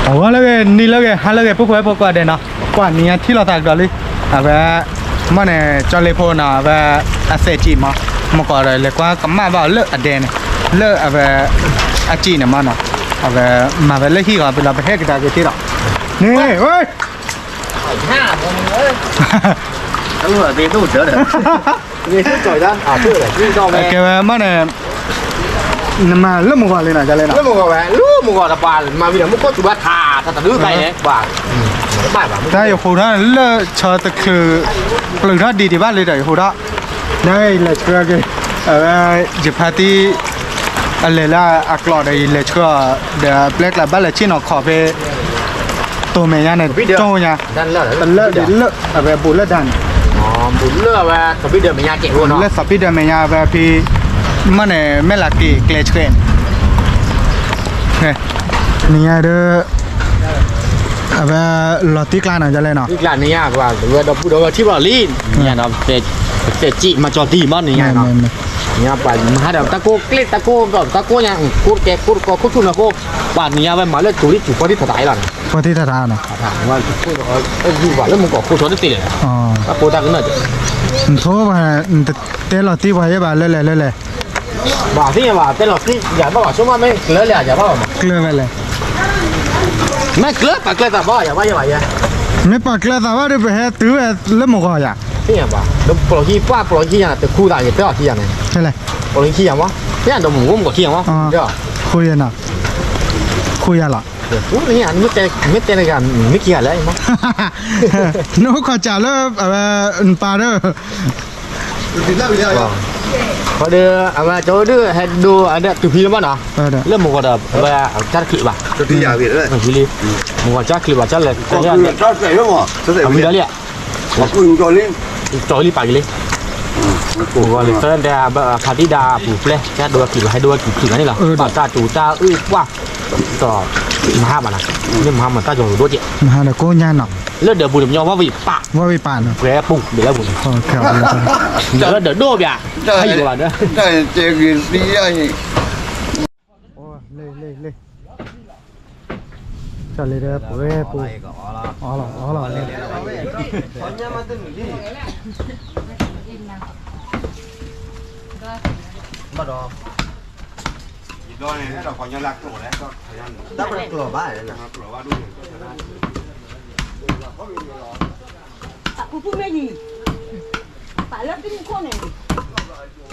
ဂီၤလၢအဂ့ၤ နံၤလၢအဂ့ၤ ဟါလၢအဂ့ၤ ပုၢ်ဖိဝဲၢ်ဖိကိးဂၤဒဲးနီၤ, ပှၤနံၤညါထံၣ်လိာ်သးကဒီးလံ, အဝဲ မ့ၢ်န့ၣ် ကၠီလ့ဖိနီၤ အဝဲ အသဲးကံးမး, မ့ၢ်ကီးဒီးလဲၤကွၢ်ကမၣ်ဘၣ်အီၤလၢအဒဲန့ၣ်, လၢအဝဲ အကံးန့ၣ်မးနီၤ, အဝဲ မၤဝဲလၢဟံၣ်ဂီၤ ပလီၤပဟဲကဒါက့ၤသ့ဒီး, န့ၣ်ဝဲ ကဲဝဲမ့ၢ်န့ၣ် နမၤလၢမုၢ်ဂီၤလံနီၤ ကလဲနီၤ, လၢမုၢ်ဂီၤဝဲ လၢမုၢ်ဂီၤတပၤ မၤဝံၤဒီးမူခိၣ်စူၤဘၣ်ထး တၢ်တဒုသးအံၤ ပှၤ တၢ်ယဃိးထီၣ်လၢဆၢတချုး ပျုၤထီၣ်ဒံးဒံးဘၣ်လံဒီးယဃိးထီၣ်, နလဲၤဆှၢက့ၤ အဝဲ ယဖါတံၢ် အလဲၤလၢအကျိးဒီး ယလဲၤဆှၢအီၤ ဒီးပျဲကျါဘၣ်လဲၤဆ့ၣ်နီၤခီးဖဲ တိၤမဲာ်ညါန့ၣ် တိၢ်ညါ တလၢာ်ဒ်လၢာ် အဝဲဘူးလၢဒၣ်န့ၣ် ဘူးလၢအဝဲ သီဘံၣ်ဒၢမဲာ်ညါကဲးဖိနီၤ လၢသီဘံၣ်ဒၢမဲာ်ညါဝဲဖဲ မ့ၢ်န့ၣ် မဲၢ်လးက့ၤကျဲဆှဲန့ၣ် နံၤညါဒီး အဝဲ လီၤတံၢ်ကျါနီၤ ကလဲနီၤ တံၢ်ကျါနံၤညါ ဝဲဒီပုၢ်ဒီဝဲၢ်ထံၣ်ဘၣ်လံ နံၤညါဒီး ပတဲစံးမၤကၠီတံၢ်မးနံၤညါနီၤ နံၤညါပှၤမၤဟါဒီးတၢ်ကိၢ်ကျ့ၣ်တၢ်ကိၢ်ဒီးတၢ်ကိၢ်ညါ ကိၢ်တကဲကိၢ်တကီခိၣ်ဆူၣ်နီၤကိၢ် ပှၤနံၤညါဝဲမၤလၢကၠိလံကၠိဖီတံၢ်ထီၣ်တၢ်အံၤလီၤနီၤ ဖီတံၢ်ထီၣ်တၢ်နီၤ ဝဲလၢမုၢ်ကီၢ်ခိၣ်ဆီတသ့လဲၣ် တၢ်ဖိတၢ်ကနၢ် နထိဘၣ် နတတဲလီၤတံၢ်ပှၤယဲဘၣ်လၢလဲၣ်လၢလဲၣ် ဘၣ်သ့ၣ်ညါဘၣ် တဲလီၤတံၢ် ယၤဘၣ်ဘၣ် ဆိကမိၣ်မ့ၢ်ကျၢၤလဲၣ် ယၤဘၣ်ဘၣ်မး ကျၢၤဝဲလဲၣ် မ့ၢ်ကျၢၤပာ်ကျၢၤသးဘၣ် ယၤဘၣ်ယဲဘၣ်ယဲ မ့ၢ်ပာ်ကျၢၤသးဘၣ်ဒီး ပဟဲတုၤဝဲလၢမုၢ်ဂီၤယၤ သ့ၣ်ညါဘၣ် ဒီးပလီၢ်ခံပှၢ်ပလီၢ်ခံယၤ တခူသးယတဲလီၤခံယၤန့ၣ် ပလီၢ်ခံခံယၤမး သ့ၣ်ညါဒီးမုၢ်ဂီၤမုၢ်ဂီၤခံယၤမး ဃုယၤနီၤ ဃုယၤလီၤ မ့ၢ်တဲတဂၤ မ့ၢ်ခံဂၤလဲၣ် နအိၣ်ခိးစးလၢ အဝဲ နပၢ်ဒီး ဒီး အဝဲကၠီဒုးဟဲဒိအဒၢးတုၤဖံလၢဘၣ်နီၤ လၢမုၢ်ဂီၤဒီး အဝဲ တၢ်တချုးဘၣ် မုၢ်ဂီၤတၢ်တချုးဘၣ် တၢ်ဝံၤဒီးလံ ကၠီလံပာ်က့ၤလံ မုၢ်ဂီၤလံသၢဒဲး ဖါတံၢ်ဒါပူၤပျဲ တၢ်ဒိအချုးဘၣ် ဟဲဒိအချုးဘၣ်န့ၣ်လီၤ ဘၣ်တၢ်တူၤတၢ်အုၣ်ပှၢ် ဒီး မဟါဘၣ်နီၤ မ့ၢ်မဟါမးတၢ်ကီၤဒိၣ်ကဲး မဟါဒီးကိးညါနီၤ လၢဒၢးပူၤတမညီဝဲဝံၤပာ် ဝဲဝံၤပာ်နီၤ ပှဲၤပူၤဘၣ်လၢပူၤန့ၣ် လၢဒၢးဒိၣ်ဘၣ် ဟဲယံၤဘၣ်ဒီး လ့လ့လ့ ကၠီလံဒီးပှဲၤပူၤ အီလီၤ အီလီၤ ဘၣ်ဒီး ယဘျီန့ၣ် အဲၣ်ဒိးပှၤညီလၢအကျိာ်လဲၣ် တၢ်ပကျိာ်ဘၣ်လဲၣ် ပကျိာ်ဘၣ်ဒိၣ်န့ၣ် ပာ်လၢသ့ၣ်မုၣ်ခိၣ်န့ၣ် ကဲ တၢ်ဆၢကတီၢ်ဘၣ်ဒံးနံၤညါအံၤ ကဘၣ်ကူၣ်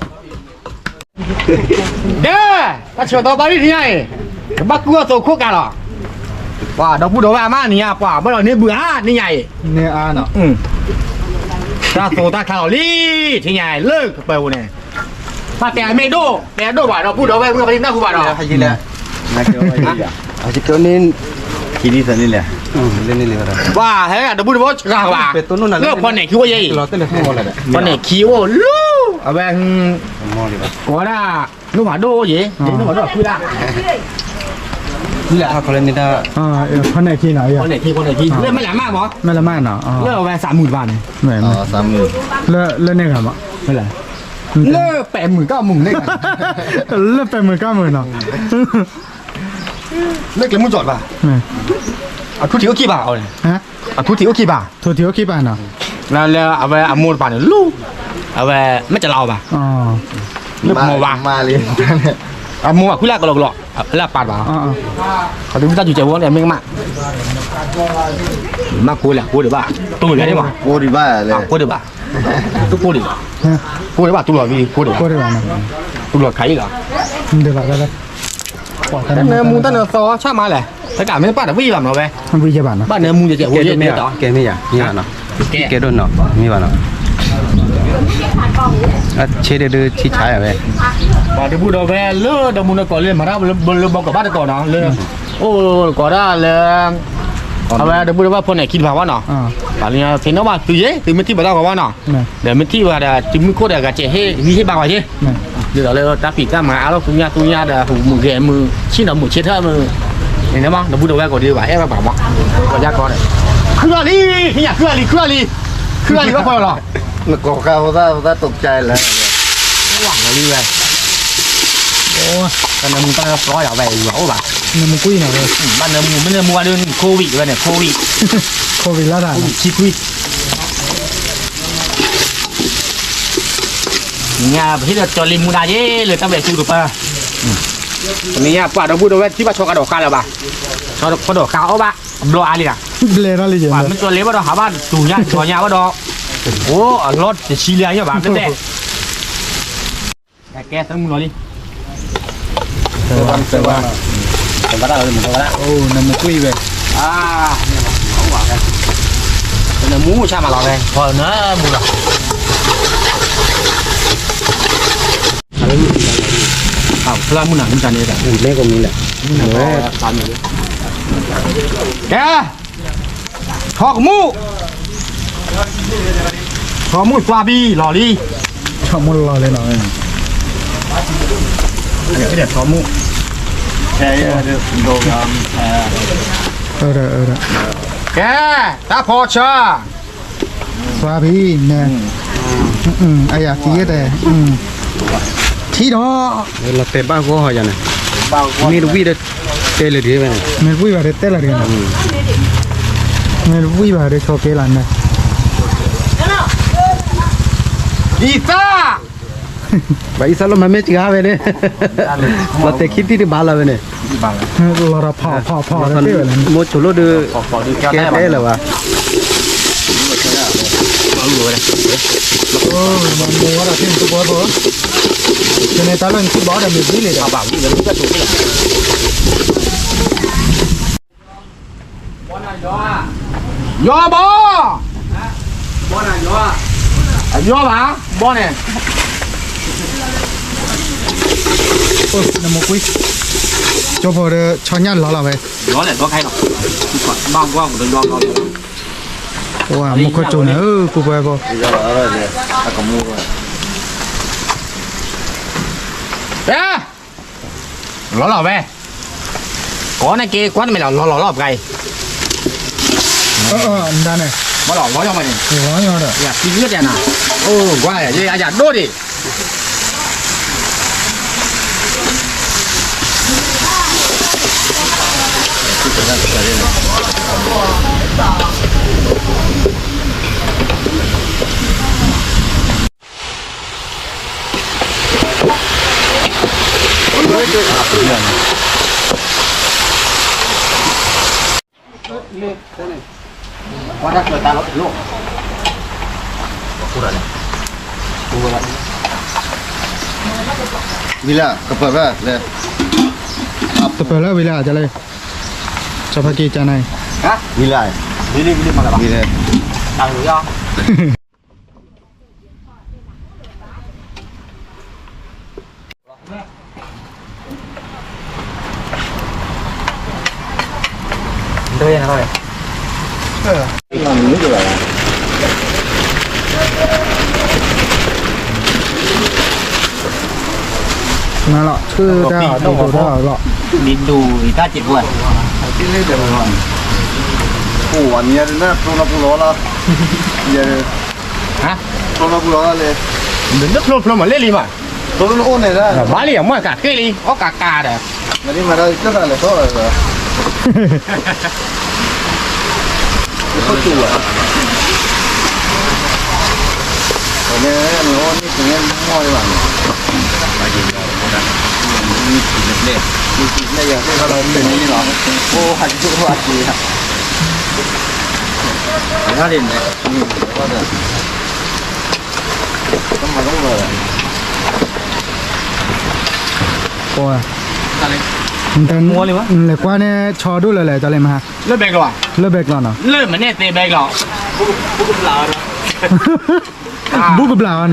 အီၣ်သိးခိၣ်ကးလီၤ ပှၤဒီပုၢ်ဒီဝဲၢ်အမါနံၤညါ ပှၤဘၣ်ဒီးန့ၢ်ဘုဧါ နံၤညါအံၤ န့ၢ်အါနီၤ တၢ်သိးတၢ်ခါလီၤလံ ထံၣ်ညါအံၤ လၢကပၢၤပူၤန့ၣ် ပှၤတဲအမ့ၢ်ဒိၣ် တဲအဒိၣ်ဘၣ်ဒီပုၢ်ဒီဝဲၢ်မုၣ်ဘၣ်ဒ်နၢ်ဟူဘၣ်ဒီး အန့ၣ် ပှၤဟဲဒီပုၢ်ဒီဝဲၢ်ဆှၢဘၣ် လၢဖီၣ်န့ၢ်ခံအိၣ်ယဲအံၤ ဖီၣ်န့ၢ်ခံအိၣ်လီၤ အဝဲ ကိးဝဲဒၣ် နိၣ်ဖးဒိၣ်အိၣ်ယံၤ နိၣ်ဖးဒိၣ်ခွံလၢ် ခွံလၢ် ဖီၣ်န့ၢ်ခံနီၤ ဖီၣ်န့ၢ်ခံ ဖီၣ်န့ၢ်ခံ လၢမဲၢ်လးမၢ်မး မဲၢ်လးမၢ်နီၤ လၢအဝဲသးမုာ်တဘၣ်န့ၣ် လၢန့ၢ်ဂၤမး လၢပဲာ်မုာ်ကၢ်မုာ်န့ၢ်ဂၤ လၢပဲာ်မုာ်ကၢ်မုာ်နီၤ လၢကျဲမုၢ်ကီၢ်တဘၣ် အထူထံးအိၣ်ခံဘၣ် အထူထံးအိၣ်ခံဘၣ် ထူထံးအိၣ်ခံဘၣ်နီၤ လၢအဝဲအမိၢ်တပၤန့ၣ် လူ အဝဲ မ့ၢ်တလီၤဘၣ် လၢမိၢ်ဘၣ် အမိၢ်ဘၣ်ခွံလၢကလီကလီ လၢအပၢ်တပၤ အဒုးတၢ်စူၤကဲးဖိန့ၣ် မ့ၢ်ကမၣ် မၤကိးလဲၣ် ကိးဒံးဘၣ် တူၢ်လဲၣ်န့ၣ်ဘၣ် ကိးဒံးဘၣ် ကိးဒံးဘၣ် တူၢ်ကိးဒံးဘၣ် ကိးဒံးဘၣ် တူၢ်လီၤဝံၤ ကိးဒံးဘၣ် တူၢ်လီၤခးအံၤလီၤ တၢ်နၢမူတၢ်နၢသီဆၣ်မးလဲၣ် တကးမ့ၢ်ပာ်တဝံၣ်ဘၣ်မးဝဲ ဝံၣ်ယဲဘၣ်နီၤ ဘၣ်နၢမူယဲကဲးဖိယဲကဲးဒီး ကဲမ့ၢ်ယၤ ကဲဒိၣ်နီၤ မ့ၢ်ဘၣ်နီၤ အဆ့ဒၢဒုးဆံဆါယၤဝဲ ပှၤတဘူၣ်ဒီးဝဲလၢဒီမူနကီၢ်လၢမၤတၢ်လၢဘီကီၢ်ဘၣ်တကီၢ်နီၤ လၢ အိၣ်ကီးဒၣ်လၢ အဝဲတဘူၣ်ဒီးဘၣ်ဖီၣ်န့ၢ်ခံတဖၣ်ဘၣ်နီၤ ပှၤလၢညါသ့ၣ်နီၣ်ဘၣ်သုယဲ သုမ့ၢ်ထံၣ်ဘၣ်တၢ်ဂီၤဘၣ်နီၤ ဒီးမ့ၢ်ထံၣ်ဘၣ်ဒီး သုမုၢ်ခိၣ်ဒီးဂၤစဲးဟ့ၣ် ဟ့ၣ်ဘၣ်ဝဲယဲ ဒ်သိးလၢတၢ်ဖံးတၢ်မၤအါထီၣ်သူညါသူညါဒီး ဟူးမုာ်ဂဲၤမုာ် ဆ့ၣ်နီၤမုာ်ဆ့ထၢၣ်မုာ် န့ၣ်မး တဘူၣ်ဒီးဝဲကီးဒံးဘၣ် အဲၣ်ဘၣ်ပှၤမး ကီးယါကီးန့ၣ် ခုၣ်လီၤလံ ဟ့ၣ်ညါခုၣ်လီၤလံ ခုၣ်လီၤလံ ဘၣ်ဖီၣ်လီၤလီၤ နကိးဃာ်ဖိသၣ်ဖိသၣ်တကါလၢ ဝါလီၤလံဝဲ တၢ်နၢမူတၢ်နၢသီယၤဝဲ ယွၤအိၣ်ဘၣ် နမူကွံာ်နီၤ, ဘၣ်နမူ မ့ၢ်နမူဝဲဒၣ် ခိဝံးဝဲန့ၣ် ခိဝံး, ခိဝံးလၢတၢ်, ညါပဟ့ၣ်ဒီးကၠီလံမူဒါယ့လၢတၢ်ဘျဲၣ်ဆူတပၢ်, မ့ၢ်ညါပှၤဒီပုၢ်ဒီဝဲၢ်ထံၣ်ဘၣ်ဆီကဒီးဃါလၢၤဘၣ်, ဆီကဒီးဃါအီၣ်ဘၣ်, ဘျီအါလံနီၤ, ဘျဲၣ်ထီၣ်လံယဲ, ပှၤမ့ၢ်ကၠီလံဘၣ်ဒီး ဟးဘၣ်တူၢ်ညါကၠီညါဘၣ်ဒီး, အိၣ်အလီၢ်တဆံလံအညါဘၣ်ဘျဲၣ်ဘျဲၣ် ကဲ သၢမူလီၤလံ, သၢဝါ, သၢဝါ, အိၣ်နမူကွံာ်ဝဲ, နမူဆၣ်မးလီၤဝဲ, နမူလီၤ, ဖျါမုၢ်နၤမုၢ်တၢ်န့ၣ်, ကဲ ဆီမူၣ်, ဆီမူၣ်သွါဘံလီၤလံ, ဆီမူၣ်လီၤလံနီၤ, ဆီမူၣ်, ကဲ, တၢ်ဖီဆၢ, သွါဘံန့ၣ်, အယၤသံယဲၢ်တဲ, ထံဒီး လီၤတဲာ်ဘၣ်ဂီၢ်ဟီယၤန့ၣ်, မ့ၢ်တဝံၣ်ဒီးတဲလၢာ်ဒံးဝဲန့ၣ်, မ့ၢ်တဝံၣ်ဘၣ်ဒီးတဲလၢာ်ဒံး, မ့ၢ်တဝံၣ်ဘၣ်ဒီးဆီကဲလီၤန့ၣ်, အံသၣ်, ဘၣ်အံသၣ်လီၤမၤမ့ၢ်စှၤဝဲန့ၣ်, လီၤတဲာ်ခံတံၢ်တဘၣ်လီၤဝဲန့ၣ်, လီၤဒီးဖီဖီဖီ, မိၢ်ဆိးလိၣ်ဒီး, ကဲတဲလၢၤဘၣ် ယန့ၣ်တၢ်လၢနထံၣ်ဘီဒီးမ့ၢ်ဘံလံဒီး, ယီၤဘီ, ယီၤဘၣ်, ဘီန့ၣ်, နမူကွံာ်, ကၠိဖိဒီးဆီညၣ်လီၤလီၤဝဲ, မူခိၣ်ကၠိန့ၣ် ပုၢ်ဖိဝဲၢ်ဖိ လီၤလီၤဝဲ, ကိးန့ၣ်က့ၤကွၢ်တမ့ၢ်လီၤ လီၤလီၤလီၤပှၤအံၤ, မ့ၢ်လီၤလီၤယီၤမးန့ၣ်, ယၤသံယဲၢ်တဲနၤ, အိၣ်ကွၢ်ယၤယၤဒိၣ်ဒံး ဝံၤလၢ ကပၢၢ်ဖဲလဲၣ်, ကပၢၢ်ဖဲလဲၣ်, ကၠီဖးက့ၤကၠီနၤ, ဝံၤလၢ, ဝံၤလၢ, ဝံၤလၢ, တၢ်ဂိၢ်ယီၤ နလီၤဆှၢတၢ်ဒိၣ်ဒိၣ်ထီၣ်လီၤ, ဒ်ဒိၣ်တၢ်စံးပှၤ, ပူၤဝဲန့ၣ် ပူၤလီၤပူၤလီၤလီၤ, ပူၤလီၤပူၤလီၤလီၤလဲၣ်, နဖျိဖျိမးလဲၣ်လံမး, ဘၣ်လံအမွဲၢ်ကးဃ့လံ အီၣ်ကးကးဒီး မ့ၢ်မၤဒီးကၢၢ်သးလဲၤထီၣ်လီၤ, တခိၣ်တူၢ်ဘၣ်, နအီၣ်န့ၢ်ပှၤမီၢ်လၢၤဘၣ်န့ၣ်, နယၤသ့ၣ်ခါလီၤတန့ၢ်လီၤ, အိၣ်ဟးက့ၤအိၣ်ဟးက့ၤ, တၢ်မၤလီၤလီၤ ပှၤ, နလဲၤကွၢ်န့ၣ် ဆီဒိၣ်လၢလဲၣ် ကၠီလ့မဟါ, လၢဘဲကျီၤ, လၢဘဲကျီၤနီၤ, လၢမန့ၢ်သ့ဘဲကျီၤ, ဘူၣ်ကဘျၣ်အီၤဒီး, လၢပလံၤဂဲၢ်မဲာ်ပလံၤဃာ်သံ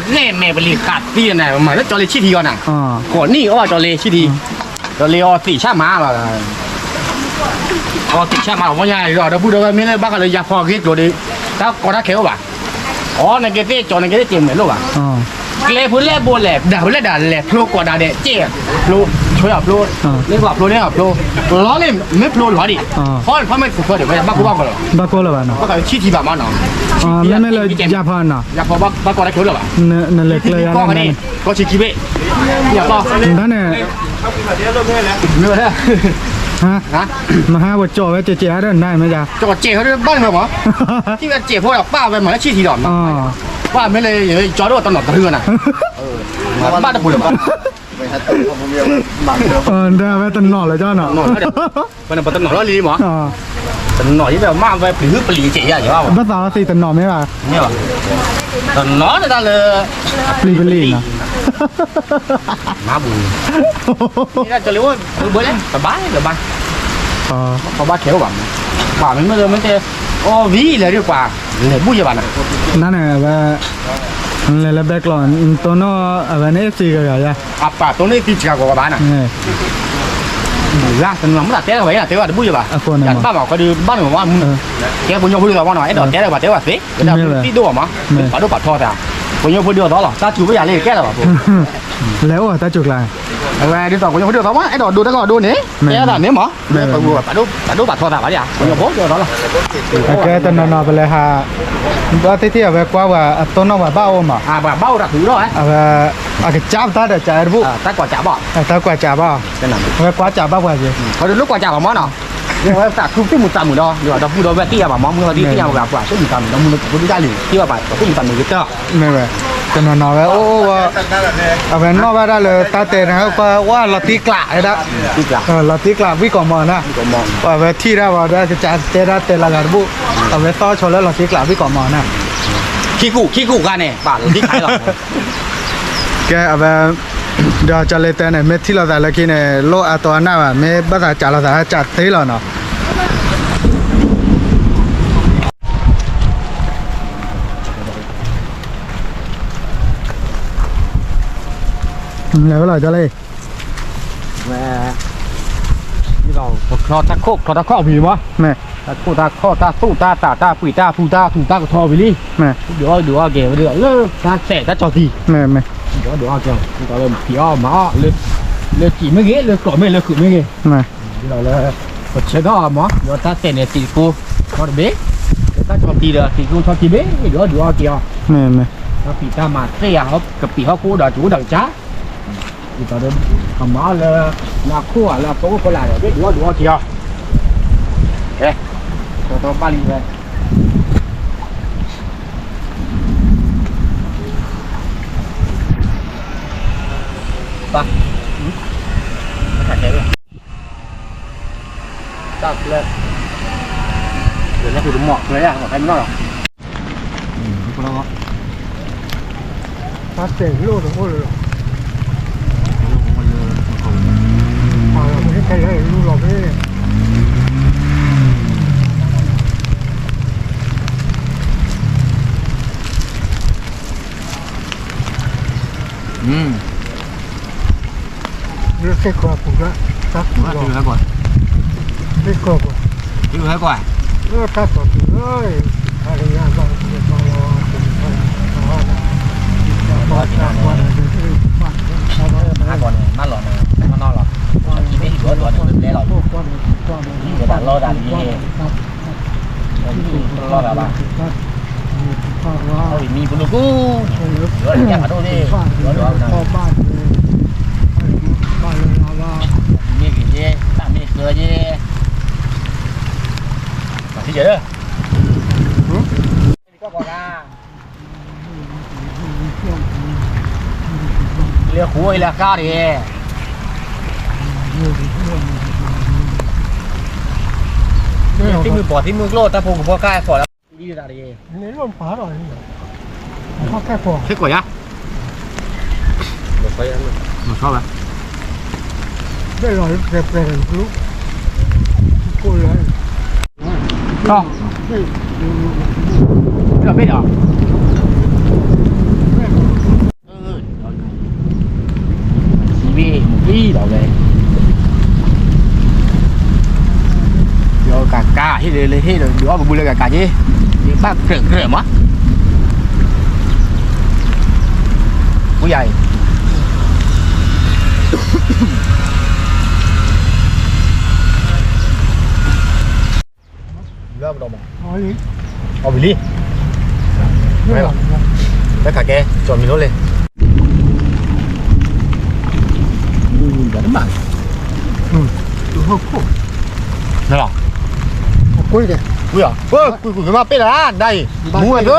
န့ၣ် မၤလၢကၠီလ့ဆံၣ်ထံအီၤနၤ, ကိးနံၣ်အီၣ်ဘၣ်ကၠီလ့ဆံၣ်ထံ, ကၠီလ့အီၣ်သံးဆၣ်မးလီၤ, အီၣ်သံးဆၣ်မးလီၤ ပှၤညါဒီး ဒီပုၢ်ဒီဝဲၢ်မ့ၢ်လၢဘၣ်ဃးလၢယၤဖီဂ့ၢ်ကျိၤဒီး တၢ်ကီတၢ်ခဲအိၣ်ဘၣ်, အီၣ်နက့ၤသ့ၣ်ကၠီနက့ၤသ့ၣ်တ့ၢ်မုာ်လိၣ်ဘၣ်, အ ကျဲဖိလဲၣ်ဘိလဲၣ် ဒၣ်ဖိလဲၣ်ဒၣ်လဲၣ် ဖျိကိးဒၣ်ဒဲး ကဲၣ်ဖျိ ဆွဲအီၤဖျိ လ့ၣ်ဘၣ်ဖျိန့ၣ်အဖျိ လီၤန့ၣ် မ့ၢ်ဖျိလီၤဒံး ဖီဖီမ့ၢ်သ့ၣ်ဖျိဒီး ဝဲဒၣ်ဘၣ်ကိၢ်ဘၣ်ဂီၤလီၤ ဘၣ်ကိၢ်လၢၤဘၣ်နီၤ ဘၣ်ကိၢ်ဆံၣ်ထံဘၣ်မးနီၤ မ့မ့ၢ်လၢယၤဖီနီၤ ယၤဖီဘၣ်ကိၢ်တၢ်ခဲလၢာ်ဘၣ် နလဲၤကျဲယၤလီၤ ကီၢ်ဆံခံဘ့ၣ် ယၤဖီ နတၢ်န့ၣ် မ့ၢ်ဝဲ မဟါပကၠီၣ်ဝဲကဲးကဲးအါဒီးနၤမ့ၢ်ယၤ ကၠီၣ်ကဲးဟဲဘၣ်န့ၣ်မ့ၢ်မး ထံၣ်ဝဲကဲးဖိဒီးပၢ်ဝဲမၤလၢဆံၣ်ထံဒီး ပၢ်မ့ၢ်လၢယကၠီၣ်ဒိၣ် တနီၤတရုၢ်နၤ ဘၣ်တပူၤလၢၤဘၣ် ဒီးဝဲတနီၤလၢၤကၠီနီၤ ပတနီၤလီၤလံမး တနီၤယမ့ၢ်မၢ်ဝဲပျံၤဟုပလံၤကဲးယၤယၤဘၣ် ဘၣ်သးဝဲသ့ၣ်တနီၤမ့ၢ်ဘၣ် တနီၤန့ၣ်တၢ်လၢ ပျံၤပလံၤနီၤ မၤဘူၣ် ဘၣ်လၢ ပဘၣ်လၢဘၣ် ပဘၣ်ခဲအိၣ်ဘၣ် ပှၤမ့မ့ၢ်လၢမ့ၢ်တဲ အီဝံၤလဲၤဒ်ပှၤ လဲၤဘူၣ်ယၤဘၣ်နၤ နန့ၣ်ဝဲ လဲၤလၢဘဲကျိး တိၢ်နီၣ်အဝဲန့ၣ် အ့ၣ်သံဂၤဂၤယၤ အပာ်တိၢ်န့ၣ်သံစှၤဂီၤဘၣ်နၤ တနီၤမ့ၢ်တၢ်တဲတဝဲယၤ တဲဝဲတဘူၣ်ယၤဘၣ် ယၤတဘၣ်ဘၣ် ခီဒုးဘၣ်န့ၣ်မး ကဲပှၤကညီဖိဒုးသီမးနီၤ အဲၣ်ဒိးတဲတၢ်ဘၣ်တဲဝဲသ့ ဝဲဒၣ်သံဒိၣ်ဘၣ်မး ပာ်ဒိၣ်ပာ်ထီသး ပှၤကညီဖိဒုးသီလီၤ တၢ်စူၤဝဲယၤလၢကဲလၢၤဘၣ်ဖိ လဲၤအိၣ်တၢ်စူၤကျါ အဝဲဒ်သိးပှၤကညီဖိဒုးသီမး အဲၣ်ဒိးဒိတၢ်ဂီၤဒိန့ၣ် တဲသးန့ၣ်မး ပာ်ဒိၣ်ပာ်ထီသးဘၣ် ပှၤကညီဖိဒုးသီလီၤ အကဲတနီၤနီၤပလဲၤဟး ဘၣ်သ့ၣ်သ့ၣ်အဝဲကွၢ်ဝဲအတိၢ်နီၣ်ပှၤဘၣ်အိၣ်မး အဝဲ အကစၢ်ပတၢ်ဒီးကၢ်တဘူၣ် တၢ်ကွၢ်ကၢ်ဘၣ် အဝဲကွၢ်ကၢ်ဘၣ်ပှၤက့ၤ ခီဒုးလိၣ်ကွၢ်ကၢ်ဘၣ်မးနီၤ ဝဲသးခုသူၣ်မုာ်သးမုာ်ဒီး ဒီးဒီပုၢ်ဒီဝဲၢ်သ့ၣ်ညါဘၣ်မး မုၢ်လီၤသ့ၣ်ညါဘၣ် ပှၤသူၣ်မုာ်သးမုာ်ဒီး မုၢ်လီၤသ့ၣ်ညါဘၣ် ပှၤသူၣ်မုာ်သးမုာ်ကတၢၢ် မ့ၢ်ဝဲ တနီၤနီၤဝဲအိၣ်အိၣ်ဝဲ အဝဲနီၣ်ဘၣ်ဒၣ်လၢတၢ်တဲတၢ်ကွၢ်ဝဲလီၤတံကျးဝဲဒၣ် လီၤတံကျးဝံၣ်ကိးမီၤနၤ အဝဲထံၣ်ဒၣ်ဝဲဒီးကစၢ်တဲဒၣ်တဲလီၤဂာ်တဘူၣ် အဝဲသီၣ်ဆိလၢလီၤတံကျးဝံၣ်ကိးမီၤနၤ ခံကူၣ်ခံကူၣ်ဂၤန့ၣ် ဘၣ်လီၤတံကျးလီၤ ကဲအဝဲ ဒီးကၠီလ့တဲန့ၣ် မ့ၢ်ထံၣ်လိာ်သးလၢခံန့ၣ် လိၣ်အတီအနၢ်ဘၣ် မ့ၢ်ဘၣ်သးကးလိာ်သးကးသ့လီၤနီၤ လဲၤဝဲလီၤကၠီလ့ ဝဲ ဒ်သိးပချီတၢ်ခိၣ်ချီတၢ်ခီၣ်ဝံၤမး တၢ်ခိၣ်တၢ်ခီၣ်တၢ်သူၣ်တၢ်သးတၢ်ပှံာ်တၢ်ဖူတၢ်ထူတ၁ကထီဝံၤလံ ဒုးအီၣ်ဒုးအီကဲၤဝဲဒၣ်လၢ တၢ်စဲးတၢ်ကၠီၤသံ ဒုးအီၣ်ဒုးအီကဲၤ ဒ်သိးလၢဖံးအီၣ်မၤအီၣ် လၢစံးမ့ၢ်ဂ့ၤ လၢကျိးမ့ၢ်လၢဃုာ်မ့ၢ်ဂ့ၤ ဒ်သိးလၢ ပဆၢထၢၣ်အီၤမး ဒ်သိးတၢ်စဲးန့ၣ်သံးတကိ ခီတဘ့ၣ် လၢတၢ်ကၠီၤသံဒီးသံးတကိထီၣ်ခံဘ့ၣ် ဒုးအီၣ်ဒုးအီကဲၤအီၤ တၢ်ဖံးတၢ်မၤသ့ၣ်ယၤ ကပံာ်ဟီၣ်ခိၣ်ဒီးကအိၣ်ဒီးကစၢ် ဒ်သိးဒီး ကမၤအီၣ်လၢ နၢ်ခိၣ်ဧါ လၢအကအိၣ်ဖဲလဲၣ်ဒီး ဒုးအီၣ်ဒုးအီက့ၤအီၤ ကဲ ကီတီဘၣ်လံဝဲ ပၢ် တၢ်ကျဲ တၢ်တဲလိာ်တအိၣ်လၢၤလီၤ မ့ၢ်ခဲလၢာ်လူလီၤဖဲ လၢသ့ၣ်ခီပူၤက တၢ်ကူၣ်လီၤ သ့ၣ်ခီပူၤ လၢတၢ်တီၤပူၤ ခါလၢညါဘၣ် မၤလီၤ မၤလီၤ မၤလီၤ မၤလီၤ မၤလီၤ လီၤဒၣ်လံ လီၤဒၣ်ဘၣ် မံပလိာ်ကူၣ်န့ၣ် ယိၤဒိးယိၤဒိး မ့ၢ်ဂ့ၤယဲ တၢ်မ့ၢ်ကၢယဲ ပှၤထံယဲၢ် လၢဃိလၢဃါတဂ့ၤ သံမုၢ်ဘီၣ်သံမုၢ်ကျိၣ် တၢ်ဖိကဖီခါဖီၣ်လၢ သံတဂ့ၤ ခဲကိာ်ယါ မဆီဝဲ ဘဲလီၤ ပှဲၤပှဲၤ ကျိၣ်လၢ ဘဲလီၤ ဘဲလီၤ စံးဘ့ၣ်မုၢ်အံၤဒီးဝဲ ယကကး ဟ့ၣ်လၢဟ့ၣ်လၢ ဒုးအီၣ်ပဘူလၢကကးက့ၤ ယဘၣ်ကြၢးကြၢးမး ယၤအံၤ လၢပဒီမး အီၣ်ဝံၤလံ လၢခးကဲ ကၠီမံၤလိလံ တမး လီၤ ကွံာ်ကွံာ်ကွံာ်မ့ၢ်ပ့ၢ်လီၤ ဒ်အံၤ မူဝဲသၢ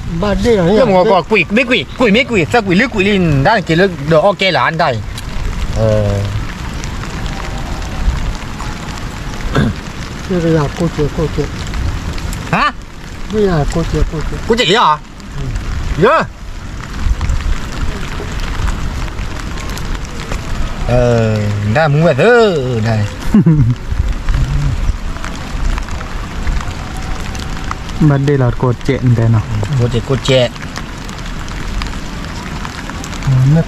ဘၣ်ဒ့ၣ်လီၤ မ့ၢ်ကွံာ် မ့ၢ်ကွံာ် ကွံာ်မ့ၢ်ကွံာ် သၢကွံာ်လွံၢ်ကွံာ်လံ ဒ်က့ၤလၢဒီးအီၣ်ကဲလၢဒ်အံၤ ဟါ ကိၣ်ကဲးလံဧါ ယ ဒ်မူဝဲသၢ ဒ် ဘၣ်ဒ့ၣ်လီၤကိၣ်ကဲးတဲနီၤ ကိၣ်ကဲးကိၣ်ကဲး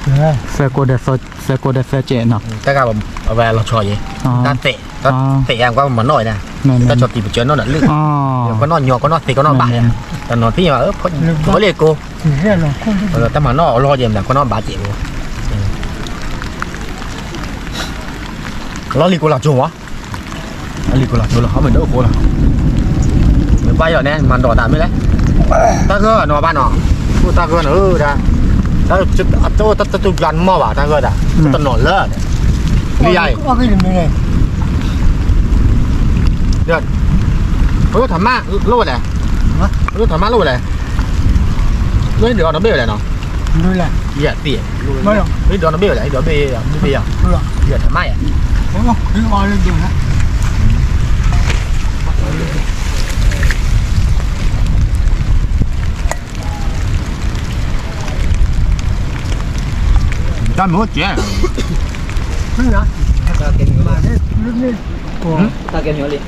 သၢကိၣ်ဒီးသၢကဲးနီၤ တၢ်ဂၤအဝဲလီၤဆီယဲ တၢ်သဲး တၢ်သဲးယါကွၢ်မၤနီၣ်ဝဲဒၣ် တၢ်ဆီတံၢ်ပစၢၤနီၣ်ဒီးလၢ ကွၢ်နီၣ်ညီ ကွၢ်နီၣ်သ့ ကွၢ်နီၣ်ဘၣ်ယါ တနီၤသ့ၣ်ညါဘၣ် ဝဲလံကိၣ် တၢ်မၤနီၣ်အလီၢ်ယဲမနုၤ ကွၢ်နီၣ်ဘၣ်စဲးဖိ လီၢ်လံၤကိၣ်လီၤကၠိမး လီၢ်လံၤကိၣ်လီၤကၠိလီၤ ဟီမ့ၢ်ဒိၣ်ကိၣ်လီၤ မ့ၢ်ဘၣ်ယီၤန့ၣ် မၤဒိးတၢ်မ့ၢ်လဲၣ် တၢ်ဂၢၢ်နီၤဘၣ်နီၤ အိၣ်တၢ်ဂၢၢ်နီၤ ဧၢ ဒၣ် တၢ်တတူၢ်ကျါမီၢ်ဘၣ် တၢ်ဂၢၢ်ဒၣ် တနီၤလၢ လံယါအံၤ ပကထမၢလိၣ်ဝဲလဲၣ် ပကထမၢလိၣ်ဝဲလဲၣ် လၢဒုးအီၤနဘ့ၣ်ဝဲလဲၣ်နီၤ ယသ့ၣ် လၢဒုးအီၤနဘ့ၣ်ဝဲလဲၣ် ဒုးအီၤဘ့ၣ်ယၤ ဘ့ၣ်ဘ့ၣ်ယၤ ယထမၢယၤ တၢ်မ့ၢ်အိၣ်ကဲ တၢ်ကဲမ့ၢ်လံ တၢ်လၢဒၣ် တၢ်လၢ အိၣ်ကဲ တၢ်လၢ ဘီၣ် လီၤ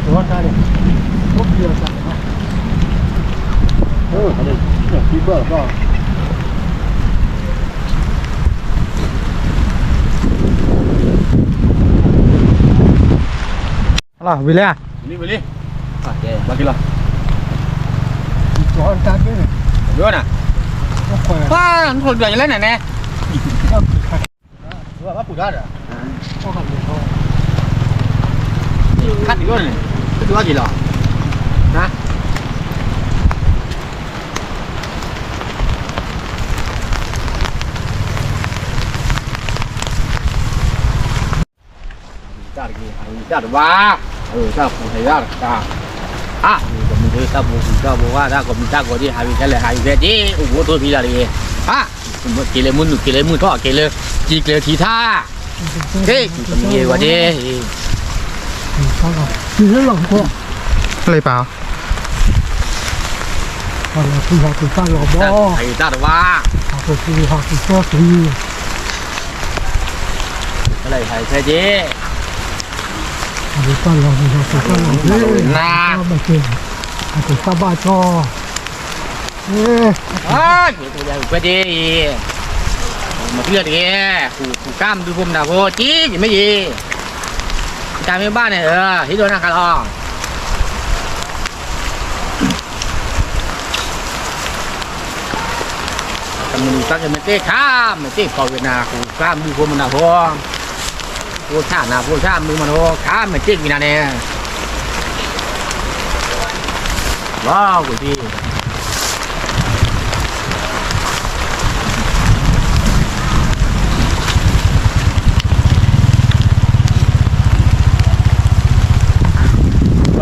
ဝံၤလံဧါ ဝံၤလံ ဘၣ်က့ၤလီၤ ဝံၤနၤ ပှၤနထိၣ်ဒွးယလဲၣ်န့ၣ်န့ၣ် ဘၣ်ပူၤတၢ်ဒီး ခါတံၤလီၤန့ၣ် တတုၤအီၣ်က့ၤလီၤ န တၢ်တဂ့ၤ ဟးဝံၤတၢ်တဘၣ် အၢ တၢ်ပူၤဟဲယါတကါ အၢ ကမံၤဒ်တၢ်ပူၤပူၤတၢ်ပူၤဝါ တၢ်ကမံၤတၢ်ကီၤဒ် ဟးဝံၤခဲလၢာ် ဟးဝံၤဖဲဒ် အိၣ်ဘူးထိၣ်ဖံလၢတဂ့ၤ အၢ က့ၤလၢမုၢ်နုာ် က့ၤလၢမုၢ်ထီၣ် က့ၤလၢ က့ၤကျဲထံထါ က့ၤကမံၤဝဲဒ် လၢပၢ် ဟးလီၤသူၣ်ဟးက့ၤတၢ်လီၤဘီ ဟးက့ၤတၢ်တဘၣ် ဖဲဒ် န ဟးက့ၤတၢ်ဘၣ်ကီ ဖဲဒ်အံၤ မၤသံလၢတဂ့ၤ ဃုာ်ဃုာ်ကါမဒုဖိမနၤဖိ ကံကမ့ၢ်ယံၤ တၢ်မ့ၢ်ဘၣ်န့ၣ် ဟံးဒိၣ်နၤခါလီၤ တၢ်မနုၤတၢ်ကမ့ၢ်တ့ၢ်ခါ မ့ၢ်တ့ၢ်ကီၢ်ဝ့ၤနၤ ဃုာ်ဃုာ်ကါမုၢ်ဖိမနၤဖိ ဖိဆၣ်နၤ ဖိဆၣ်မုၢ်မနၤဖိ ခါမ့ၢ်တ့ၢ်ကွံာ်နၤန့ၣ် လီၤကွံာ်ဒံး လီၤ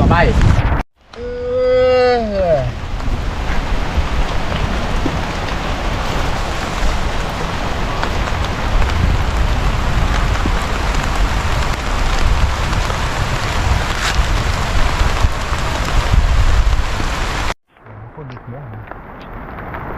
ဘၣ်အ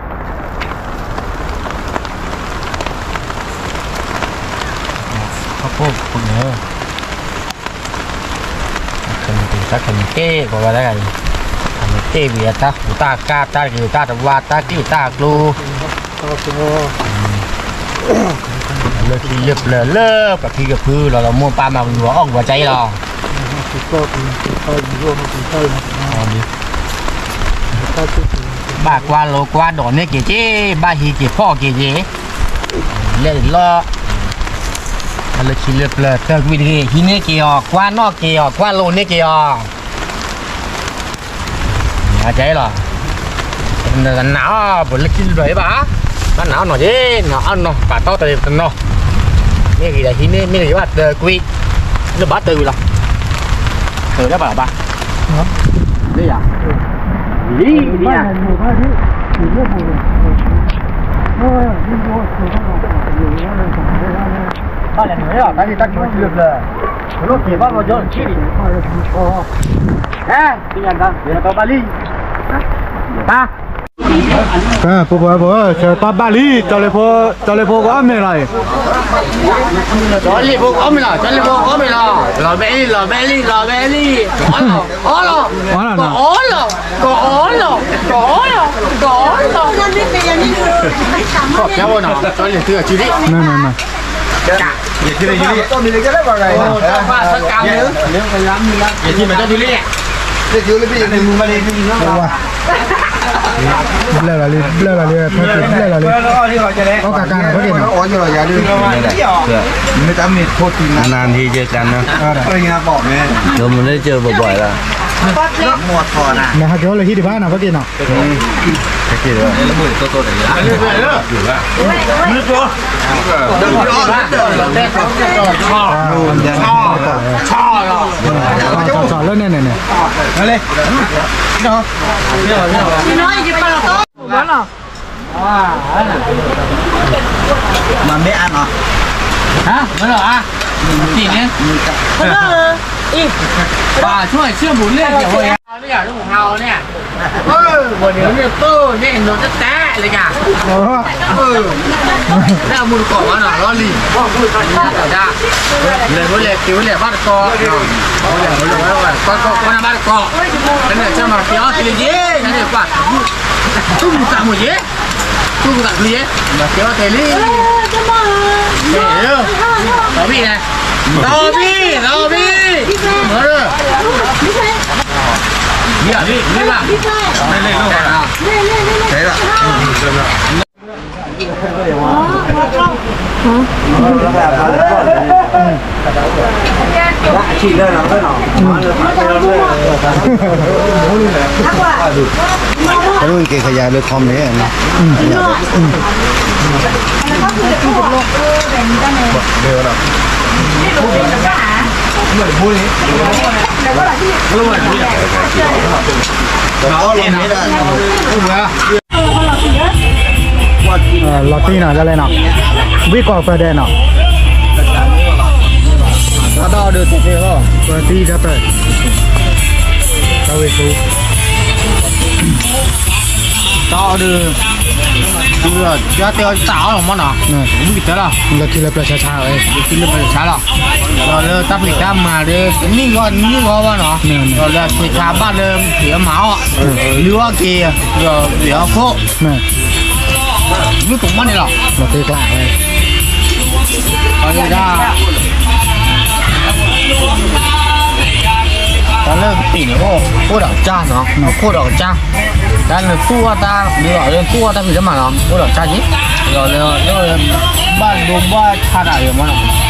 ံၤ ခီၣ်ဖိၣ်ဖိန့ၣ် တၢ်ခဲန့ၣ်တ့ၢ် ပဝဲဒၣ်ဂၤအံၤ တၢ်မ့ၢ်တ့ၢ်ဝံၤ တၢ်ဃူတၢ်ကါ တၢ်ဂ့ၤတၢ်တဝါ တၢ်က့ၣ်တၢ်ကျိ လၢခံလၢပျၢၤလၢပှၤခံကဖုလီၤလီၤ မိၢ်ပၢ်မၤကလူၤအီၣ်ကဝီၤကါအံၤလီၤ တၢ် ဘၣ်ကွၢ်လိကွၢ်ဒိးန့ၢ်က့ၤက့ၤ, ဘၣ်ဟံးက့ၤဖီၣ်က့ၤက့ၤ, လဲၤလီၤ, လၢခံလၢပျၢၤတၢၢ်ကွံာ်တဂ့ၤ, ဟံးန့ၢ်က့ၤအီၤ, ကွၢ်နီၣ်က့ၤအီၤ, ကွၢ်လိန့ၢ်က့ၤအီၤ, အကဲလီၤ, နနာ်အီၤ ပလၢခံလၢပျၢၤဘၣ်, ဘၣ်နာ်အီၤနီၤက့ၤ, နာ်အီၤနီၤ, ပာ်တီတၢ်တနီၤ, မ့ၢ်ဂ့ၤဒီးဟံးန့ၢ်, မ့ၢ်ဂ့ၤဘၣ်တၢၢ်ကွံာ်, လၢဘၣ်တၢၢ်ကွံာ်လီၤ, တၢၢ်လၢဘၣ်လီၤဘၣ်, လၢယၤ, လံ, လံ, ဘၣ်လဲၣ်နုာ်လီၤ, တၢ်ဒ်တၢ်ကီထံလၢပျၢၤ, ပဘၣ်လံ, ပဘၣ်လံ, ကဲ, ပပှၤပှၤ, ဆၢတၢ်ဘၣ်လံ, ကၠီလ့ဖိ, ကၠီလ့ဖိကအီၣ်မ့ၤလီၤအံၤ, ကၠီလ့ဖိကအီၣ်မ့ၤလီၤ, ကၠီလ့ဖိကအီၣ်မ့ၤလီၤ, လီၤဘဲလံ, လီၤဘဲလံ, လီၤဘဲလံ, ကအီလီၤ, ကအီလီၤ, ကအီလီၤ, ကအီလီၤ, ကအီလီၤ, ကီၢ်ဖျါဝဲနီၤ, ကၠီလ့ဖိကစုဒံး, နနန ယက့ၤလၢယလံ, ယက့ၤမ့ၢ်တၢ်ဒုးလံ, ဘျၢလီၤလံ, ဘျၢလီၤလံ, ဖဲက့ၤဘျၢလီၤလံ, အီၣ်ကးကးနီၤ, ဖဲက့ၤနီၤ, မ့ၢ်တၢ်မ့ၢ်ဖိတံၤနၤ, နနၤဒ်ယကးနီၤ, ဒိမ့ၢ်လၢကၢၤဘၣ်ဘၣ်လီၤ, နဟးက့ၤအိၣ်လၢဟံၣ်ဒံးဘၣ်နီၤ, ဖဲက့ၤနီၤ, ဖဲက့ၤ, လၢန့ၣ်န့ၣ်န့ၣ်, မၤမ့ၢ်အါနီၤ, ဟါ, မၤလီၤအါ, တံၢ်န့ၣ်, ပှၤဆိၣ်ဆၢဘူးလဲၣ်, လၢယၤလၢပဟါအီၤန့ၣ်, ဝဲန့ၣ်န့ၣ်ပၢ်န့ၣ်နီၤတတဲလၢယၤ, လၢအမူတကိးဘၣ်နီၤ လီၤလံၤ, လဲၤဝဲလဲၣ်က့ၤဝဲလဲၣ်ဘၣ်တကိး, လဲၤဝဲလဲၣ်ဝဲလဲၣ် ကွၢ်ကိးကွၢ်နၢ်ဘၣ်တကိး, ဖဲန့ၣ်ကၢ်နီၤက့ၤအီၣ်က့ၤယ့ၣ်, နန့ၣ်ပှၤ, သူၣ်မုာ်သးမုာ်ယ့ၣ်, သူၣ်မုာ်သးမုာ်ယ့ၣ်, မၤက့ၤအီၣ်တဲလံ, သီဘံၣ်, သီဘံၣ်, သီဘံၣ်, မ့ၢ်ဘၣ်, ကဲခယၤလၢ comment န့ၣ်, လီၤတံၢ်နီၤ ဒ်လဲၣ်နီၤ, ဝံၣ်ကီးပၢဒဲးနီၤ, တၢ်အီၣ်ဒုးတသ့လီၤ, ပၢတံၢ်တၢ်ပၢ, တၢ်ဝံၣ်ဃူ, တၢ်အီၣ်ဒုး, ဒုးဒီး ယတဲအီၤတၢ်အီၣ်လီၤမ့ၢ်နီၤ, ဝံၣ်ကတၢၢ်လီၤ, လၢခံလၢပျၢၤဆါဆါဝဲ, လၢခံလၢပျၢၤဆါဆါလီၤ, ဒီးလၢတၢ်ဖံးတၢ်မၤဒီး တနံၣ်ဂီၢ်နံၣ်ဂီၢ်ဘၣ်နီၤ, ဒီးလၢဖံးဆါဘၣ်လၢ ဖံးအီၣ်မၤအီၣ်, လုၢ်အီၣ်က့ၤ, ဒီးပျဲအီၣ်ခိၣ်, မုၢ်ကမီၣ်န့ၣ်လီၤ, လီၤတ့ကျါဝဲ, အဝဲဒၣ် တၢ်လၢကပံာ်န့ၣ် အိၣ်ဒီးကစၢ်နီၤ, အိၣ်ဒီးကစၢ်, တၢ်လၢ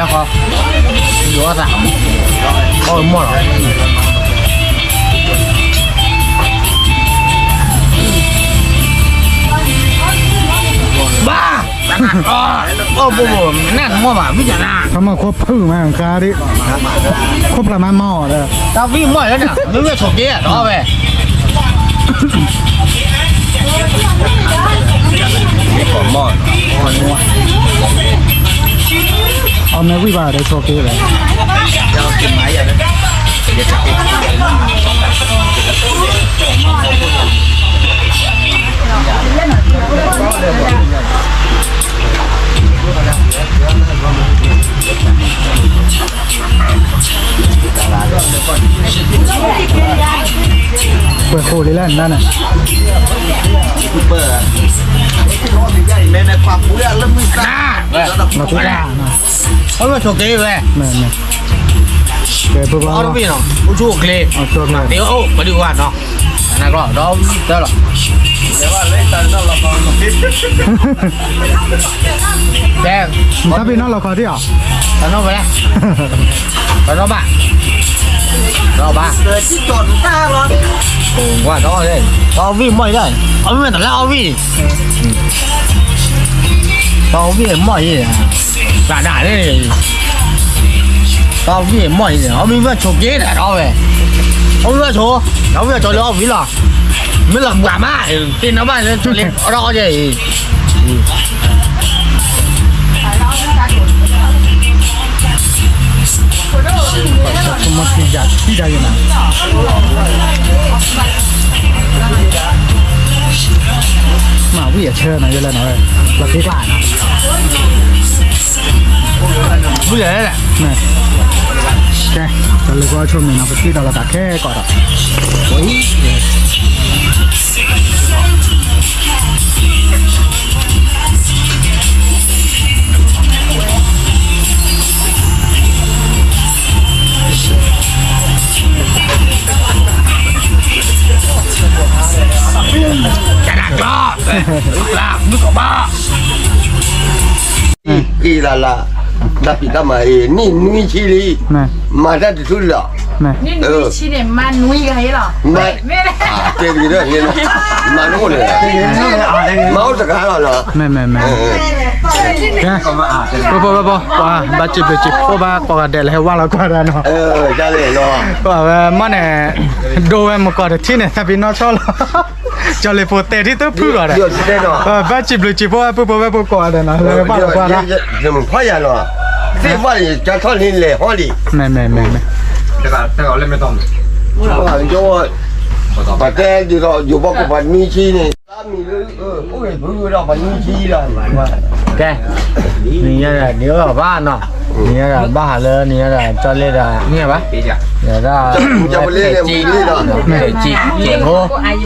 သူၣ်အီၣ်တၢ်, လၢသူၣ်အီၣ်တၢ်ဖံးတၢ်မၤနီၤ အိၣ်ဒီးကစၢ်က့, ဒီးလၢ ဘၣ်ဒိဘၣ်ဆါတၢ်အံၤမ့ၢ်နီၤ, ကိးယါခီ, ယိၤအီၣ်သး, အီၣ်မီၢ်လီၤ, ဘၣ် အီၣ်ဘိဘိ နတမီၢ်ဘၣ် မ့ၢ်ကနၤ ခီမီၢ်ခိၣ်ဖုၣ်မး ခါဒ် ခိၣ်ဖျါမးမီၢ်ဒီး တၢ်ဝံၣ်မီၢ်လၢနၤ မ့ၢ်ဝဲဆိးက့ဒီးဝဲ အီၣ်မ့ၢ်ဝံၣ်ဘၣ်ဒီးဆိးက့ဒီး ပှဲၤဃိလံလၢနၤန့ၣ် လီၤကူတၢ် အဝဲဆိးက့ဝဲ မ့ၢ် မ့ၢ် ကဲ ပှဲၤဃိ အီၣ်တဘ့ၣ်နီၤ အိၣ်ဆူၣ်အိၣ်ချ့ မၤသ့အိၣ်ပဒုးဝဲနီၤ အနၢ်ကျီၢ် ဒီးဝံၣ်တၢ်လီၤ ကဲ, တၢ်ဖံးနီၣ်လီၤခီဒံးဧါ, တနီၣ်ဝဲလဲၣ်, တနီၣ်ဘၣ်, တနီၣ်ဘၣ်, ဝါဒီး, အီၣ်ဝံၣ်မီၢ်အံၤဒၣ်, အီၣ်ဝံၣ်မ့ၢ်တလၢအီၣ်ဝံၣ်, အီၣ်ဝံၣ်မီၢ်အံၤ, သးဒၣ်န့ၣ်, အီၣ်ဝံၣ်မီၢ်အံၤန့ၣ် အီၣ်ဝံၣ်ဝဲဆိးက့တၢ်ဒီးဝဲ, အီၣ်ဝံၣ်ဝဲဆိး, ဒီးဝံၣ်အီၤကၠီလၢအီၣ်ဝံၣ်လီၤ, မ့ၢ်လီၤဘှးမး, သ့ၣ်နီၣ်ဘၣ်လၢကၠီလၢအီၣ်ဒီးအီၣ်ကၠီအံၤ မၤဝံၣ်အဆၢနီၤ ယဲလၢနီၤ, လီၤဖံးကွၢ်နီၤ, ဝံၣ်လဲၣ်, ကဲ, တၢ်လၢကီၢ်ဆိၣ်မံၤနီၤ ပစံးဒီးလီၤသးခဲကီးဒီး ကဲဒၣ်ကျီ, ကျီ, မုၢ်ကဘၣ် က့ၤလၢ်လၢ်, တၢ်ဖံးတၢ်မၤအံၤ နံၣ်နွံဆံလံ, မၤတၢ်တထူၣ်လီၤ, နံၣ်နွံဆံန့ၣ် မၤနွံဂၤဟ့လီၤ, မၤ, တဲတက့ၤဒီးဟ့လီၤ, မၤနအိၣ်န့ၣ်, မၤအိၣ်တဂၤလီၤနီၤ, မ့ၢ်မ့ၢ်မ့ၢ်, ကဲ, ပှၤပှၤပှၤပှၤ, ဘၣ်စံးဘျုးစံးဖှိၣ်ဘၣ်ကိးဂၤဒဲးလၢဟဲဝဲလီၤကွၢ်တၢ်နီၤ, အဝဲမ့ၢ်န့ၣ်, ဒိဝဲမုၢ်ကီၢ်တထံၣ်န့ၣ် သးပ့ၤနီၣ်ဆီလီၤ ကၠီလ့ဖိတဲာ်ထံၣ်တဖုလီၤဒီး, ဘၣ်စံးဘျုးစံးဖှိၣ်ဝဲပုၢ်ဖိဝဲၢ်ဖိကိးဂၤဒဲးနီၤ လၢပၢ်လီၤကွၢ်တၢ်, ဖးယၤလီၤ, သ့ၣ်ဘၣ်လံ ကၢထီၣ်လံလဲၤဟီၣ်လံ, မ့ၢ်မ့ၢ်မ့ၢ်မ့ၢ်, တဂၤတဂၤလၢမ့ၢ်တီၢ်မ့ၢ်, ယိၤဘီကပၤနွံဆံန့ၣ်, မံၤလၢအိၣ်ဂ့ၤဘုဒီးပှၤနွံဆံလီၤ, ကဲ, နံၤညါဒီး နံၤအီၣ်ဘၣ်နီၤ, နံၤညါဒီး ဘၣ်ဟးလၢနံၤညါဒီး ကၠီလ့ဒီး န့ၢ်ဘၣ်, ဒီး ကၠီပလ့လၢမူလံဒီး, ကၠီဖိ, ကၠီ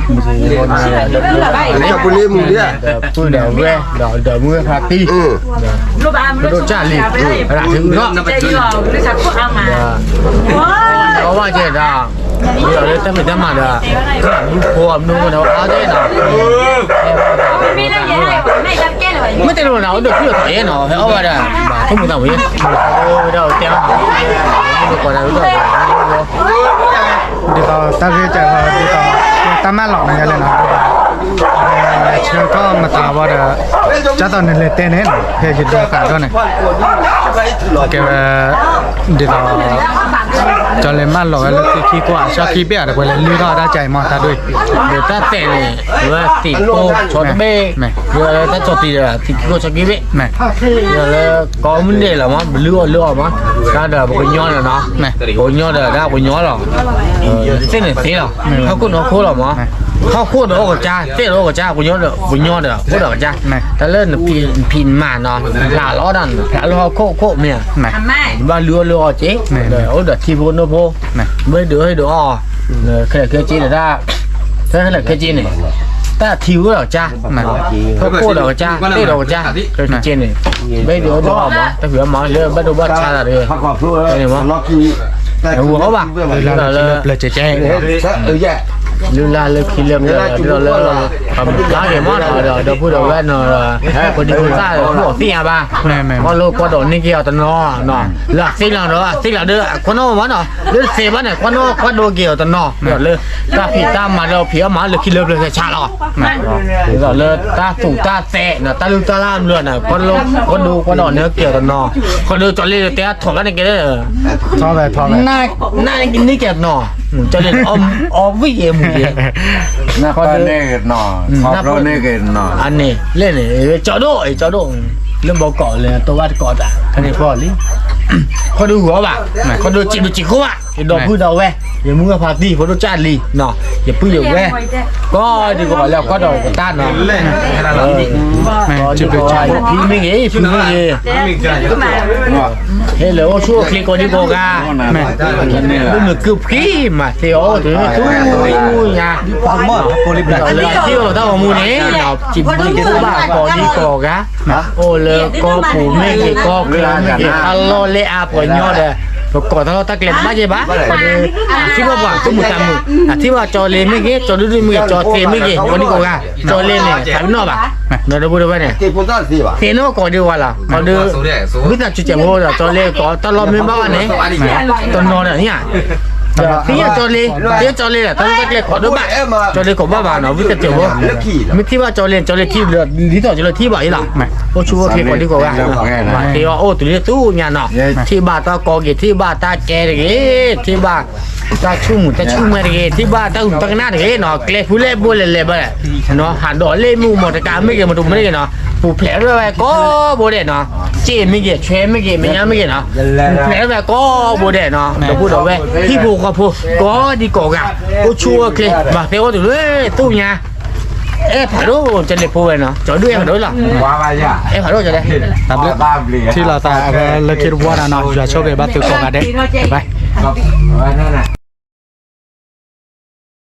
ဖိန့ၣ်, ကၠီပလ့မူလံ, ဒီးပုၢ်ဒီးဝဲၢ်, ဒီးဒီးမုၢ်ဝဲၢ်ဖါတံၢ်, ပဒိၣ်ကၢ်လံၤ, အဒၣ်ထံဂုၤထီၣ်, အီၣ်ဘၣ်ကဲဒီး, ဒီးလၢတၢ်ဖံးတၢ်မၤဒီး, မုၢ်ဖိအမနုၤမနုၤအီၣ်သ့နီၤ, မ့ၢ်တဲလိာ်နၤ အိၣ်ဒီးဖုၣ်အီၤသ့နီၤ ဟဲအီၣ်ဘၣ်ဒီး, ဘၣ်ခိၣ်မူသးဝံၤ, ဒီးတဲအီၤ, ဒီးတဲအီၤ, ဒ်သိးတၢ်ဂ့ၢ်ကဲ ဒ်သိး တၢ်မၢလီၤန့ၣ်ယလဲၣ်နီၤ, ဆၢကတီၢ်မသးဘၣ်ဒီး, ကၢ်သိးနလဲၤတဲန့ၣ်နီၤ ဖဲယဒိသးဒီးန့ၣ်, ကဲဝဲ, ဒ်သိး, ကၠီလဲၤမၢလီၤဝဲလၢသ့ၣ်ခံကွၢ် အဆၢခံဘ့ၣ်အတပှဲၤလဲၤလုၢ်ထီၣ်တၢ်ကၢအံၤမ့ၢ်တၢ်ဒိၣ်အံၤ, ဒီးတၢ်တဲန့ၣ်, ဝဲသ့ၣ်ခိၣ်ဆီတဘ့ၣ်, ဒီးလၢတၢ်ကၠီတံၢ်ဒီး သ့ၣ်ခံခိၣ်ဆီခံဘ့ၣ်, ဒီးလၢကိးမုၢ်နံၤလီၤမး ပလုၢ်အီၣ်လုၢ်အီၣ်မး, တၢ်ဒီးပှၤကညီဒီးနီၤ, ပှၤကညီဒီးဒၣ်ပှၤကညီလီၤ, သ့ၣ်န့ၣ်သ့လီၤ, ဟီၣ်ခိၣ်ဒီးဟီၣ်ခိၣ်လီၤမး, ဟီၣ်ခိၣ်ဒီးအိၣ်ကစၢ် သ့ၣ်ဒီးအိၣ်ကစၢ် ပှၤကညီဒီးပှၤကညီဒီးအိၣ်ဒီးကစၢ်, တၢ်လၢနဖံးနမၤနီၤ နဖျးလီၤဒီး နဖျးလၢဟီၣ်ခိၣ်ခိၣ်မ့ၢ်ဧါ, နဘၣ်လုၢ်အီၣ်လုၢ်အီၣ်က့ၤ, အိၣ်ဒီးထံဖိနိဖိ, မ့ၢ်ဒုးဟ့ၣ်ဒုးအီၣ်, ခဲလၢာ်ခဲဆ့န့ၣ်ဒၣ်, ခဲလၢာ်ခဲဆ့န့ၣ်, တၢ်ထံဖိဒီးကစၢ်, ဟီၣ်ခိၣ်ဒီးကစၢ် သ့ၣ်ဒီးကစၢ်, ခဲလၢာ်ခဲဆ့န့ၣ်, မ့ၢ်ဒုးဟ့ၣ်ဒုးအီၣ်မး တၢ်ဖံးအီၣ်မၤလၢဘၣ်ဒိဘၣ်ထါသးဒီး, ဝံၤအီၣ်ဘၣ်, လၢလၢလၢပျၢၤကဲကဲ, လုၢ်လၢ်လၢခံလၢပျၢၤဒီးလၢ, ပှၤမုၢ်ကျါက့ၤမးဒီး ဒီပုၢ်ဒီဝဲၢ်နီၤ, ပှၤဒံဖိသၣ်ဒီး ပှၤအီၣ်သ့ၣ်ညါဘၣ်, မ့ၢ်လၢကွၢ်ဒိးန့ၢ်က့ၤအီၤတနီၤ, လၢအသ့လီၤဒီး အသ့လီၤဒီး အခိၣ်နူာ်မးနီၤ, လၢသ့ဘၣ်န့ၣ် ကွၢ်ဒိးက့ၤအီၤတနီၤ, ဒီးလၢတၢ်ဖံးတၢ်မၤဒီးဖံးအီၣ်မၤလၢခံလၢပျၢၤဆါလီၤ, ဒီးလၢတၢ်သူၣ်တၢ်သဲးနီၤ တၢ်လုၢ်တၢ်လၢ်မနုၤန့ၣ် ကွၢ်ဒိးကွၢ်ဒိးန့ၢ်က့ၤအီၤတနီၤ, ခီဒုးကၠီလ့ဒီးတဲအထီၣ်ဘၣ်န့ၣ်က့ၤ နန့ၢ်က့ၤနီၤ, ကၠီလ့န့ၣ် အီၣ်ဝံၣ်က့ၤမူက့ၤ, နန့ၢ်က့ၤနီၤ, အန့ၣ် လဲၣ်န့ၣ် ကၠီဒိၣ် ကၠီဒိၣ်, လၢဘီကီးလဲၣ် တိၢ်ဘၣ်တကိးတၢ် ခါန့ၣ်ဖီလံ, ခီဒုးဂီၤဘၣ်, ခီဒုးစံးဘျုးစံးဖှိၣ်ဘၣ်, ယဒီပုၢ်ဒီဝဲၢ်, ယမုၢ်ဂၤဖါတံၢ် ဖိဒိၣ်ကၢ်လံၤ, ယပုၢ်ယဝဲၢ်, ကိးဒံကိးဂၤလၢအကွၢ်ဒီးတၢ်နီၤ, ဖံမ့ၢ်ဂ့ၤ ဖုမ့ၢ်ဂ့ၤ ဟဲလၢအိၣ်ဆူၣ်အိၣ်ချ့ကိးဒံကိးဂၤ, လၢမုၢ်ကုၢ်ဖှံမၤသ့အီၤ အိၣ်တုၤဆူညါ, လၢအသ့အိၣ်လီၤတၢ်ဂီၤမူန့ၣ်, စံးဘျုးစံးဖှိၣ်ဘၣ်ကိးဒံကိးဂၤ, အိၣ်လၢကီၢ်ပူၤမ့ၢ်ဂ့ၤ ကီၢ်ချၢမ့ၢ်ဂ့ၤ အလီၢ်လၢအပှၤကညီဒီး ပကိးတၢ်လီၢ်တၢ်ကျဲတဘၣ်ယဲၢ်ဘၣ်, ခီဒီး အထံၣ်ဘၣ်ပှၤသူၣ်မုာ်သးမုာ်, အထံၣ်ဘၣ်ကၠီလ့မ့ၢ်ဂ့ၤ, ကၠီဒုဒုမ့ၢ်ဂ့ၤ, ကၠီသ့မ့ၢ်ဂ့ၤ, ကိးဒံကိးဂၤ, ကၠီလ့န့ၣ် သးပ့ၤနီၣ်ဘၣ်, ဒီပုၢ်ဒီဝဲၢ်န့ၣ် သ့ၣ်နီၣ်ကိးဒံကိးဂၤလီၤ, ခီဒီး ဝံသးစူၤစဲးဖိဒီး ကၠီလ့ကိးတၢ်လီၢ်မ့ၢ်ဘၣ်ဘၣ်န့ၣ် တနီၤဒီး သ့ၣ်ညါကၠီလ့, သ့ၣ်ညါကၠီလ့ဒီး တၢ်လီၢ်တၢ်ကျဲကိးဒိၣ်ဘၣ်, ကၠီလ့ကိးဘၣ်ဘၣ်နီၤ, ဝံသးစူၤဖိ, မ့ၢ်ထံၣ်ဘၣ်ကၠီလ့န့ၣ် ကၠီလ့ထံၣ်ဘၣ်, ဒ်သိးကၠီလ့ထံၣ်ဘၣ်အံၤလီၤ, အိၣ်ဆူၣ်အိၣ်ချ့ကိးဒံကိးဂၤ, သ့အီၤအိၣ်တုၤလၢသူၣ်ညါနီၤ, ထံၣ်ဘၣ်တၢ်ကီက့ၤ, ထံၣ်ဘၣ်တၢ်ကဲတဂ့ၤ, ထံၣ်ဘၣ် တၢ်ဆူၣ်မုာ်တၢ်ဆူၣ်မဲတဂ့ၤ, ထံၣ်ဘၣ်တၢ်ဂုာ်တၢ်ကနၣ်တဂ့ၤနီၤ, ကျဲဖုလဲၣ်ဘိလဲၣ်လဲၣ်ဘၣ်, ဟးဒီးလ့ၣ်မုၢ်မီၤတကးမ့ၢ်ဂ့ၤ မီၤတမ့ၢ်ဂ့ၤနီၤ, ပူၤဖျဲးထီၣ်ဝဲကိးဘိဒဲးနီၤ, စ့မ့ၢ်ဂ့ၤ ဆွဲမ့ၢ်ဂ့ၤ မဲာ်ညါမ့ၢ်ဂ့ၤနီၤ, ပူၤဖျဲးထီၣ်ဝဲကိးဘိဒဲးနီၤ, ဒီပုၢ်ဒီဝဲၢ် ဟံၣ်ဖိဃီဖိ ကိးဒံကိးဂၤ, အိၣ်ဆူၣ်အိၣ်ချ့ ဘၣ်သ့အီၤတုၤလၢသူၣ်ညါ, အဲၣ်ဖးဒိၣ် ကၠီလ့ဖိဝဲနီၤ, ကၠီဒုအဲၣ်ဖးဒိၣ်လီၤ, အဲၣ်ဖးဒိၣ်ကၠီလ့, ထံၣ်လိာ်သးလၢခံတဘျီနီၤ, ယွၤဆိၣ်ဂ့ၤဘၣ်သုကိးဂၤဒဲး, ဘၣ်